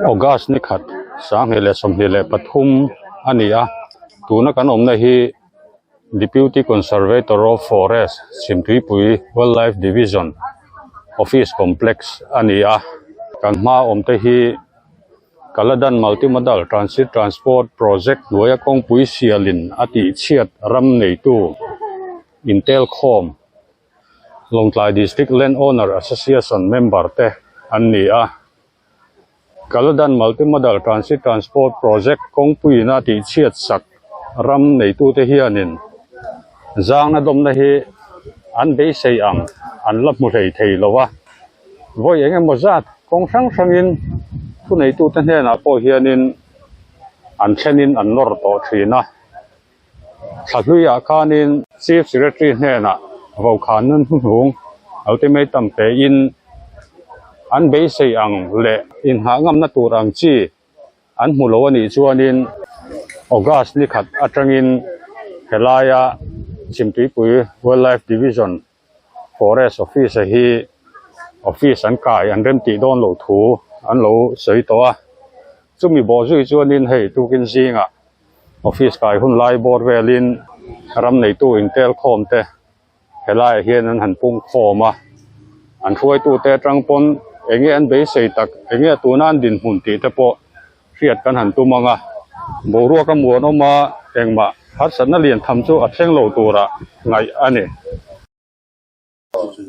August ni khat 2023 a ni a tuna kan awmna hi Deputy Conservator of Forest Chhimtuipui Wildlife Division Office Complex a ni a kan hma awm te hi Kaladan Multimodal Transit Transport Project hnuaia kawngpui sialin a tih chhiat ram neitu intel khawm. Lawngtlai District Land Owner Association member te an ni a. Kaladan Multimodal Transit Transport Project kawngpuiin a tihchhiat sak ram neitute hianin zangna dawmna hi an beisei ang an la hmu hlei thei lo a. Vawi eng emaw zat kawng hrang hrangin thuneitute hnenah pawh hianin an thlenin an nawr tawh thin a. Thla hluiah khanin Chief Secretary hnenah vokhan nun hnuhnung ultimatum pein an beisei ang leh inhah ngamna tur ang chi an hmu lo a nih chuanin August ni khat atangin helaia Chhimtuipui Wildlife Division Forest Office a hi office an kai an remtih dawn loh thu an lo sawi tawh a, chumi bawh zui chuanin hei tukin zingah Office kai hun lai bawr velin ram neitu intel khawm te helaiah hian an han pung khawm a, an hruaitute atang pawn eng nge an beisei tak eng nge tuna an dinhmun tih te pawh hriat kan han tum ang a, boruak a muanawm a engmah harsatna lian tham chu a thleng lo tura ngaih a ni.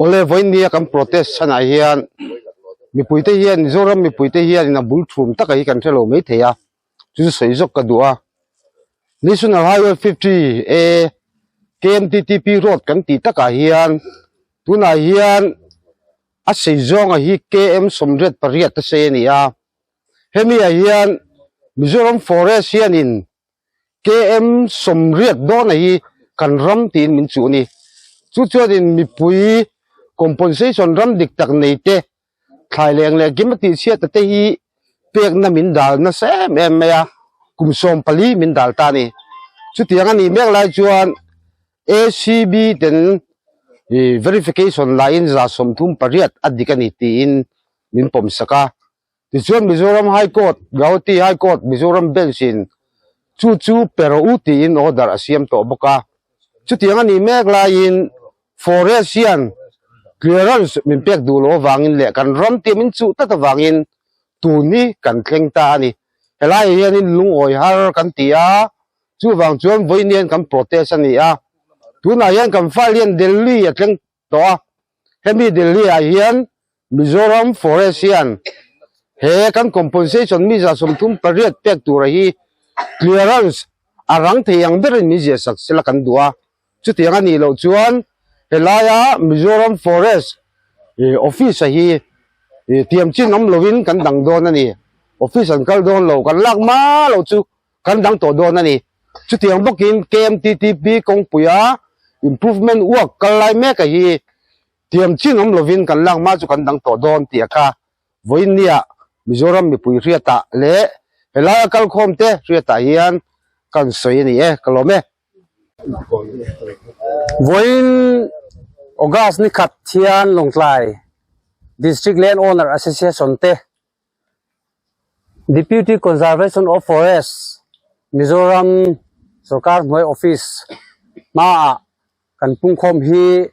Awle vawinia kan protest chhanah hian mipuite hian Mizoram mipuite hianin a bul thum taka hi kan hre lo mai thei a, chu chu sawi zawk ka duh a. National Highway 50 A KMTTP road kan tih takah hian tunah hian a sei zawnga hi KM 88 a sei a ni a, hemi ah hian Mizoram Forest hianin KM 80 dawna hi kan ram tiin min chuh a ni. Chu chuanin mipui compensation ram dik tak nei te, thlai leng leh kim a tih chhiat te hi pekna min dal nasa em em mai a, kum 14 min dal ta a ni. Chutiang a nih mek lai chuan ACB ten verification laiin 38 a dik a ni tiin min pawmsak a. Tichuan Mizoram High Court, Gauhati High Court, Mizoram Bench in chu chu pe rawh u tiin order a siam tawh bawk a. Chutiang a nih mek laiin Forest hian clearance min pek duh loh avangin leh kan ram te min chuh tlat avangin tun hi kan thleng ta a ni. Helaiah hianin lungawi har kan ti a, chuvang chuan vawiin hian kan protest a ni a. Tunah hian kan file hian Delhi a thleng tawh a, hemi Delhi ah hian Mizoram Forest hian he kan compensation mi 38 pek tura hi clearance a rang thei ang berin min ziah sak sela kan duh a, chutiang a nih loh chuan helaia Mizoram Forest office a hi tiam chin awm lovin kan dang dawn a ni, office an kal dawn lo, kan lak hma loh chu kan dang tawh dawn a ni. Chutiang bawkin KMTTP kawngpuia improvement work kal lai mek a hi Tiam chin awm lovin kan lak hma chu kan dang tawh dawn tih a kha vawiin nia Mizoram mipui hriatah leh helaia kalkhawm te hriatah hian kan sawi a ni e, ka lawm e. Vawiin August ni khat hian Lawngtlai District Land Owner Association te Deputy Conservation of Forest Mizoram sorkar hnuai office hmaah Kan pungkhawm hi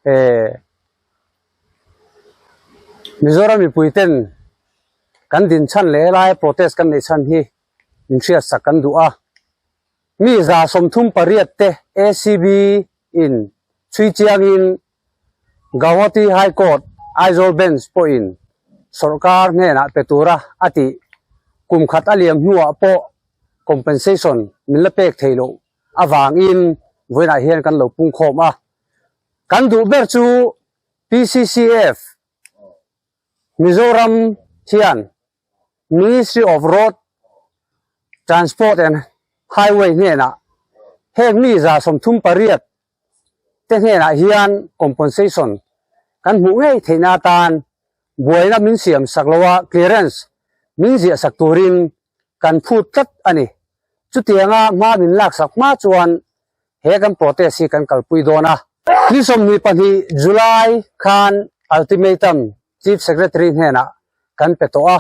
eh Mizoram mipui ten kan din chhan leh helai protest kan neih chhan hi min hriat sak kan duh a. Mi 38 te ACB in chhui chiangin Gauhati High Court Aizawl Bench pawhin sawrkar hnenah pe tura a tih kum khat a liam hnuah pawh compensation min la pek thei loh avangin vawiinah hian kan lo pungkhawm a. Kan duh ber chu PCCF Mizoram hian Ministry of Road Transport and Highway hnenah heng mi 38 te hnenah hian compensation kan hmuh ngei theihna atan buaina min siam sak lo a, clearance min ziah sak turin kan phut tlat a ni. Chutianga hma min laksak hma chuan he kan protest hi kan kalpui dawn a. Ni 22 July khan ultimatum Chief Secretary hnenah kan pe tawh a.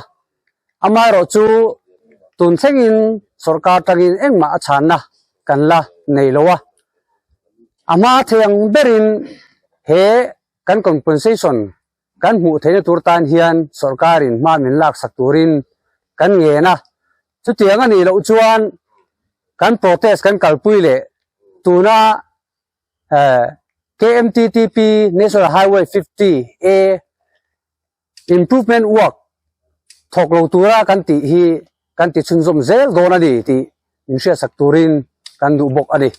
Amaherawhchu tun thlengin sorkar tangin engmah a chhanna kan la nei lo a. A hma thei ang berin he kan compensation kan hmuh theihna tur tan hian sorkarin hma min laksak turin kan ngen a. Chutiang a nih loh chuan kan protest kan kalpui leh tuna KMTTP National Highway 50 A Improvement work thawk lo tura kan tih hi kan ti chhunzawm zel dawn a ni tih inhriatsak turin kan duh bawk a ni.